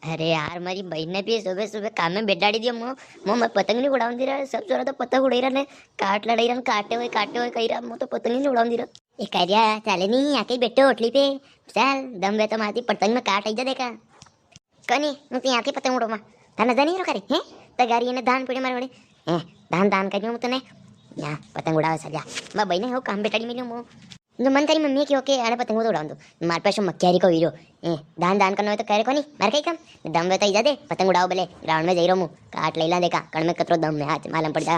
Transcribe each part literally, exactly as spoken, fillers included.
अरे यार, मारी बहन ने भी सुबह सुबह काम में बैठाड़ी दियो। मो, मो मैं पतंग नी उड़ावन दी रहा, सब छोरा तो पतंग उड़ाई रहा ने, काट लड़ाई रहा, काटे हुए, काटे हुए कही रहा, मो तो पतंग ही नी उड़ावन दी रहा। ए कारिया, चाले नी, आके बैठो ओटली पे, चल, दम वे तो मारती पतंग में काट आई जा देखा। कनी, मु तो यहाँ के पतंग उड़ावा, था नजर नहीं रो करे, हैं? तगारी ने धान पड़े मारे बड़े, हैं? धान, धान करियो मु तने, यहाँ पतंग उड़ावा चल जा। मैं बहन ने हो काम बैठाड़ी मिलियो मो। जो मन करी मम्मी क्यों के आने पतंग तो उड़ावन दो। मार पे शो मक्यारी को वीरो। ए, दान दान करना हो तो करे कोनी, मार कई काम। दम वे तो इजा दे, पतंग उड़ाओ भले, ग्राउंड में जाई रो मु, काट ले ला देखा, कण में कतरो दम है, आज मालूम पड़ जा।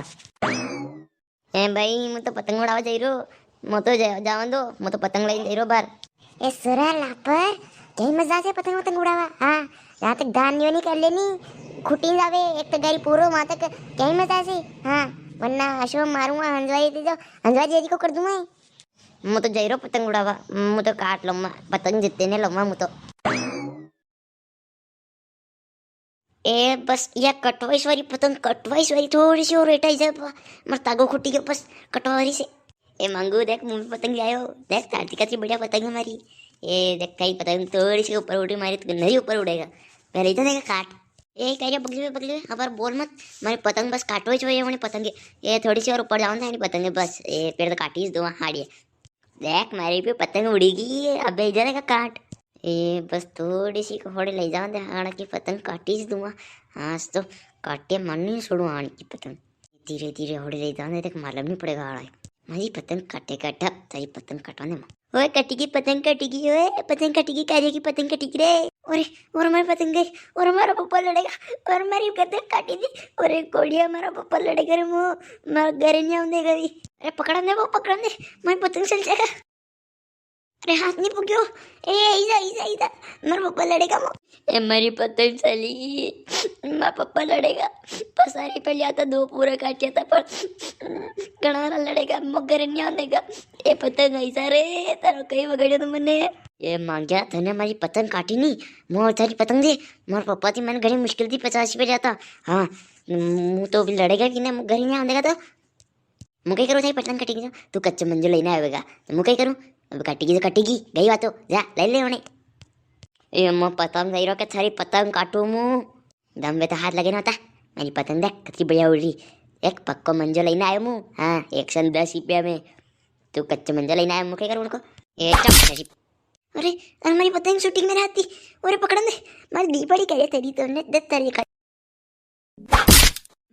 ए भाई, मु तो पतंग उड़ावा जाई रो, मु तो जा-, जावन दो, मु तो पतंग लेने जाई रो बाहर। ए सुरा लापर, कई मजा से पतंग पतंग उड़ावा, हाँ, यहाँ तक दान यो नहीं कर लेनी, खुटी जावे, एक तो गाड़ी पूरो वहां तक, कई मजा से, हाँ, वरना अशो मारूंगा, हंजवाई दे दो, हंजवाई जी को कर दूंगा। मु तो जई रो पतंग उड़ावा, मु तो काट लूंगा, पतंग जीते ने लूंगा मु तो। ए बस, या कटवाईस वाली पतंग, कटवाईस वाली थोड़ी सी और हेठाई जाए, मर तागो खुटी गयो बस, कटवा वाली से। ए मांगू देख, मु भी पतंग ले आयो, देख तारती कतरी बढ़िया पतंग है मारी। ए देख, कई पतंग थोड़ी सी ऊपर उड़ी मारी तो नहीं ऊपर उड़ेगा, पहले इधर देखा काट। ए कह रहा बगली में, बगली में, अबार बोल मत, मारी पतंग बस काटो ही चाहिए, वणी पतंग है। ए थोड़ी सी और ऊपर जाओ ना, पतंग है बस, ए पेड़ तो काटी ही दो हाड़िए। देख, मारी भी पतंग उड़ी गई है। अबे, इधर का काट। ए, बस थोड़ी सी को होड़े ले जाओ दे, आड़ा की पतंग काटी ज दूंगा। आज तो काटे मन नहीं छोड़ू आड़ की पतंग। धीरे धीरे होड़े ले जाओ दे, देख, मालूम नहीं पड़ेगा आड़ा। मारी पतंग काटे काटा, तेरी पतंग काटवा दे। ओए, कटी की पतंग, कटी की, ओए, पतंग कटी की, कारिया की पतंग कटी की रे। अरे, और मारी पतंग गई, और मारा पप्पा लड़ेगा, और मारी गर्दन काटी दी। अरे कोड़िया, मारा पप्पा लड़ेगा रे मो, मारा घर नहीं आने देगा भी। अरे पकड़न दे वो, पकड़न दे, मारी पतंग चल जाएगा। अरे हाथ नहीं पुग्यो। ए, इजा, इजा, इजा, मारा पप्पा लड़ेगा मो। ए, मारी पतंग चली, मारा पप्पा लड़ेगा। पसारी पे लिया था, दो पूरा काटिया था, पर घणारा लड़ेगा, मो घर नहीं आने देगा। ए पतंग ऐसा रे, तारो कई बगड़ियो तो मने। ए मांग्या, तने मारी पतंग काटी नी, मो थारी पतंग दे। मारा पप्पा थी मैंने घणी मुश्किल थी पचास रुपया लिया था। हाँ, मु तो भी लड़ेगा कि ना, मु घर ही नहीं आने देगा तो। मु कई करूँ, थारी पतंग कटेगी तो, तू कच्चो मंजो लेने आवेगा तो मु कई करूँ। अब कटेगी तो कटेगी, गई बात हो, जा ले ले उन्हें। ए मो पतंग दे रो के थारी पतंग काटू मु। दम पे तो हाथ लगे ना होता। मेरी पतंग देख, कितनी बढ़िया उड़ रही। एक पक्को मंजो लेने आयो मु। हाँ, एक सौ दस रुपया में। तू कच्चो मंजो लेने आयो मु, कई करूँ उनको। ए, चुप, तेरी। अरे, अरे, मारी पतंग shooting में रहती। अरे, पकड़न दे। मारी दी पड़ी करे तेरी तो ने, दे तेरी का।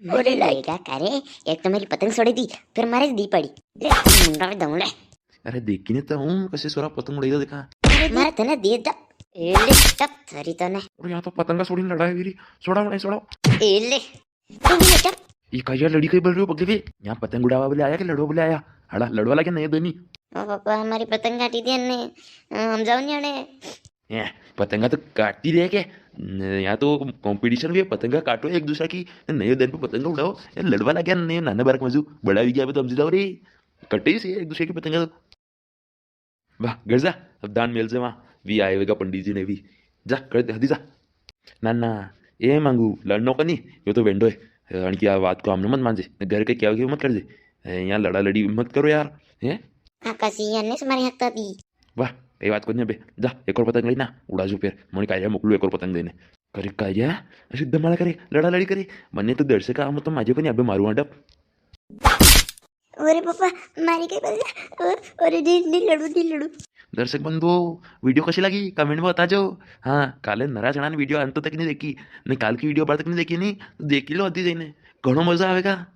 अरे, लड़ेगा का रे? एक तो मारी पतंग छोड़ी दी, फिर मारे दी पड़ी। ले, मुंडा पे दऊं ले। अरे, देखी ने तो हूँ, कैसे सोरा पतंग उड़ाई देखा। अरे, मारे तने दे दा। ए, ले, चुप, तेरी तो ने। अरे, यहाँ तो पतंगा छोड़ी लड़ाई हुई रही। छोड़ा उन्हें, छोड़ा। ए, ले। तू भी चुप। ये कारिया, लड़ी कई बोल रहे हो बगले पे? यहाँ पतंग उड़ावा बोले आया कि लड़वा बोले आया? हड़ा, लड़वा लागे नहीं दोनी। ओ पापा, हमारी पतंग काटी दी ने, अ, हम जाओ नहीं आने। ए, पतंगा तो काटी दे के? न, यहाँ तो competition भी है, पतंगा काटो एक दूसरा की, नयो दिन पे पतंगा उड़ाओ। ए, लड़वा लागे नहीं, नाना बारक मजू, बड़ा भी गया तो हम जाओ रे। कटे ही से एक दूसरे की पतंगा तो। वाह, घर जा, अब दान मेल से वहाँ भी आए होगा पंडित जी ने भी। जा, कर दे, हदी जा। ना, ना, ए मांगू, लड़नो का नहीं, यो तो वेंडो है। अणकी आ बात को हमने मत मानजे, घर के क्या मत कर दे। ए, यहाँ लड़ा लड़ी मत करो यार, हैं? आकाशी, अन्ने से मारे हकता दी। वाह, कई बात कोनी बे, जा, एक और पतंग लेना, उड़ा जो फिर, मने कारिया मोकलू एक और पतंग देने। करे कारिया, ऐसे धमाला करे, लड़ा लड़ी करे, मने तो दर्शक आ, मत तो माजे को नहीं, अबे मारू आडप। अरे पापा, मारी के बल्ला। अरे नी, नी लड़ू, नी लड़ू। दर्शक बंधुओ, video कशी लागी, comment में बताजो। हाँ, काले नरा जणा ने video अंत तक नी देखी, ने काल की video बार तक नी देखी नी, तो देखी लो अद्दी जईने, घणो मजा आवेगा।